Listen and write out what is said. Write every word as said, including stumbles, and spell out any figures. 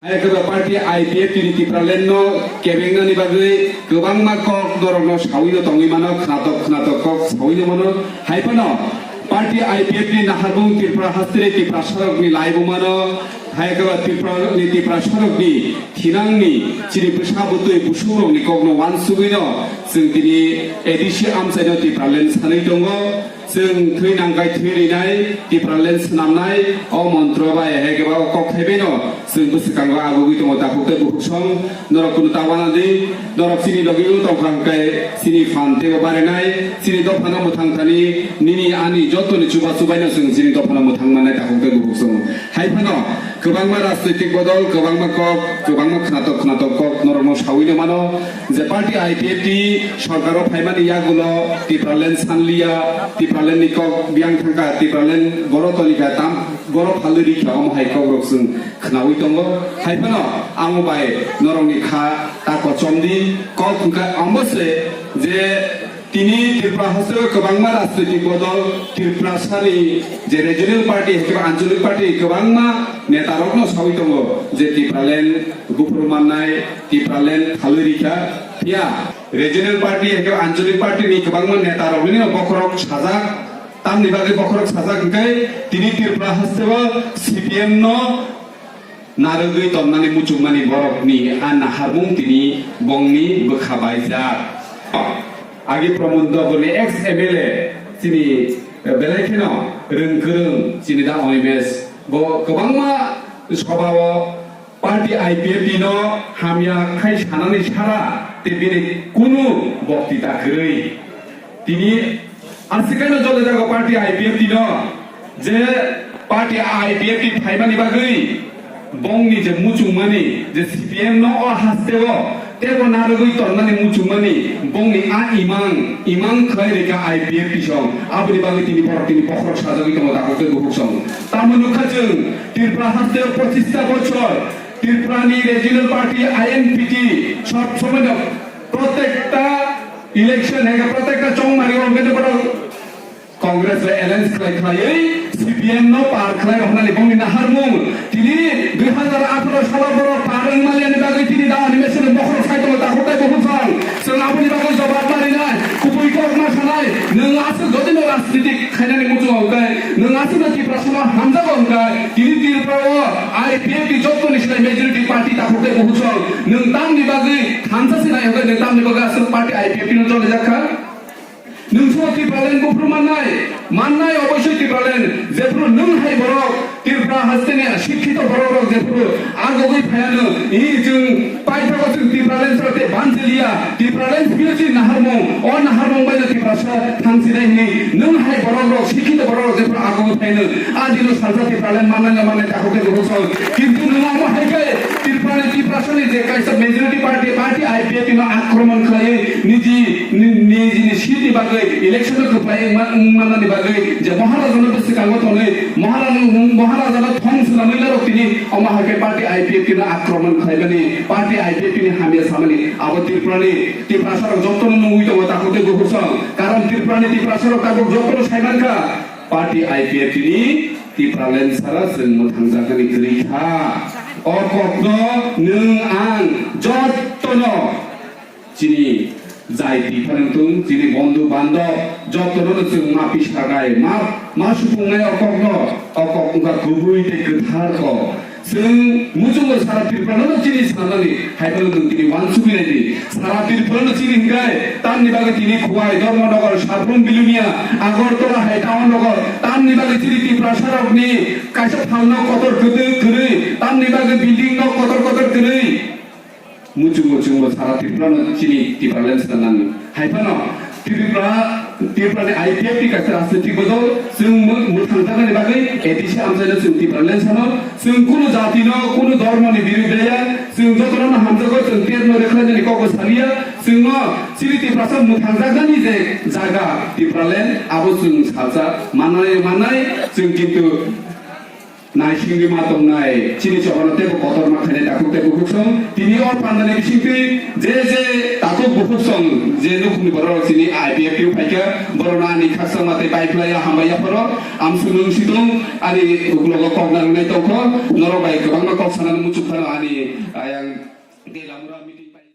Hai khe party I P F T ni Tipraland no kebengnani bagwi kwbangma kok norokno sawi no tongwi mano, khnatok khnatok kok sawi no mano. Hai phano party I P F T ni naharmung Tripura hasteni Tiprasarokni laibumano, hai khe Tripura ni Tiprasarokni thinangni chini bwsa bwtwi busukrokni kokno uansugwi no chwng tini A D C amchaino Tipraland sanwi tongo. Chwng thwi nangkai thwi rinai, Tipraland swnamnai, o montro bai hai khe ba o kok thaibai no chwng bwswkango agugwi tongo takhuk tei bukhuk song. Norok kunu ta uanadi, norok chini logi o tongkha hwnkhe chini phan teibo barinai, chini dophano mwthang thani, nini ani jotoni chubachu bai no chwng chini dophano mwthang mannai takhuk tei bukhuk song. Hai phano kwbangma rajnitik bodol, kwbangma kok, kwbangma khnatok khnatok kok norokno sawi no mano. Je party I P F T sorkaro phaimani yagulo Tipraland sanliya, Tipraland ni kok biyang thangkha, Tipraland goro tolikha, tam goro phalwi rikha, omo hai kokrok chwng khnawi tongo. Hai phano amo bai norokni kha ta kochomdi, kok hwnkha omo se je tini Tripura hasteo kwbangma rajnitik bodol, Tiprasani je regional party, hwnkhe anchalik party kwbangma netarokno sawi tongo je Tipraland buphuru mannai, Tipraland phalwi rikha. Phiya regional party hwnkhe anchalik party ni kwbangma netarokni bokhorok sajak, tamni bagwi bokhorok sajak hwnkhe tini Tripura hasteo C P M no narwgwi tongmani muchungmani borokni a naharmung tini bongni bwkha baijak. Agi Pramod Nogorni ex M L A chini belai kheno rwng kwrwng chini da Onimesh bo kwbangma sobao party I P F T no hamya khai sanani sara tei bini kunu boktita kwrwi. Tini aswkano jole jago party I P F T no, je party I P F T phaimani bagwi bongni je muchungmani je C P M no o hasteo teibo narwgwi tonmani muchungmani bongni a imang, imang khlai rikha I P F T song. Aboni bagwi tini borok tini bokhorok sajagwi tongo takhuk tei bukhuk song. Tamo nukha chwng Tripura hasteo pochista bochor Tripurani regional party I N P T sob somoino protekta election hwnkhe protekta chongmari o hwnkhe borok Congress bai alliance khlai khlaiwi C P M no par khlai rok hwnani bongni naharmung. Tini dui hazar atharo salo borok par wng maliani bagwi tini da Onimesh no bokhorok sai tongo takhuk tei bukhuk song. Chwng aboni bagwi jobab marinai, kubui kok ma sanai, nwng aswk jodi no rajnitik khainani muchung hwnkhe, nwng aswk no Tiprasano hamjago hwnkhe, tini Tripura o I P F T jottoni slai majority party takhuk tei bukhuk song. Nwng tamni bagwi thansa sinai hwnkhe, nwng tamni bagwi aswk party I P F T no choli jak kha? Nwng sabo Tipraland buphuru mannai, mannai oboisoi Tipraland, jephuru nwng hai borok, Tripura hasteni sikhito borok rok jephuru agogwi phaiano, i chwng paithago chwng Tipraland sara tei banchiliya, Tipraland phiyokhe naharmung, o naharmung baino Tiprasa thangsinai hwnwi nwng hai borok rok, sikhito borok rok jephuru agogwi phaiano, a dino salsa Tipraland mannai na mannai takhuk tei bukhuk song. Kintu nwng omo hai khe Tripurani Tiprasani je kaisa majority party, party I P F T no akromon khlaiwi niji Ni-, nijini seat ni bagwi election no kwplai wngma-, wngmani bagwi je Maharaja no bwswkango tonwi Maharaja no, Maharaja no thong swnamwi narwk tini omo hai khe party I P F T no akromon khlaimani, party I P F T ni hamya samani abo Tripura ni Tiprasa rok joto no nugwi tongo takhuk tei bukhuk song. Karon Tripura ni Tiprasa rok tabuk joto no sai mankha party I P F T ni Tipraland sara chwng mwthangjaknani kwrwi kha. O kok no nwng ang joto no Chini jai twi phano wng thung, chini bondhu bandhob jotono no chwng ma pisa gai, ma, ma supungnai o kokno, o kok wngkha kubui tei kwthar kok. Chwng muchungo sara Tripura no chini sanani, hai phano nwng tini uansugwi nai di. Sara Tripura no chini hwnkhe, tamni bagwi tini Khowai, Dharmanagar, Sabrum Bilonia, Agartala hai town nogo, tamni bagwi chini Tiprasa rokni kaisa phalno kotor kwtwi kwrwi, tamni bagwi building no kotor kotor kwrwi. Muchung muchung bo sara Tripura no chini Tipraland swnam nango. Hai phano Tripura, Tripura ni I P F T kaisa rajnitik bodol, chwng mw-, mwthang thangani bagwi A D C amchaino chwng Tipraland sano, chwng kunu jati no, kunu dhormo ni biruddhe ya, chwng jotono no hamjago, chwng ter no rekhlainani kok bo saliya, chwng no chini Tiprasa mwthang jaknani je jaga Tipraland, abo chwng salsa mannai, mannai, chwng kintu naisingwi ma tongnai, chini chobano teibo kotorma khainai takhuk Tei bukhuk song, tini o pandani bisingtwi je je takhuk bukhuk song je nukhungni borok chini I P F T o phaikha, borokno ani khakchangma tei bai phlai ya, hambai ya phoro, amswk nwng situng ani uklogo kok narwknai tongkho, norok bai kwbangma kok sanani muchung phano ani ayang tei lamura meeting bai.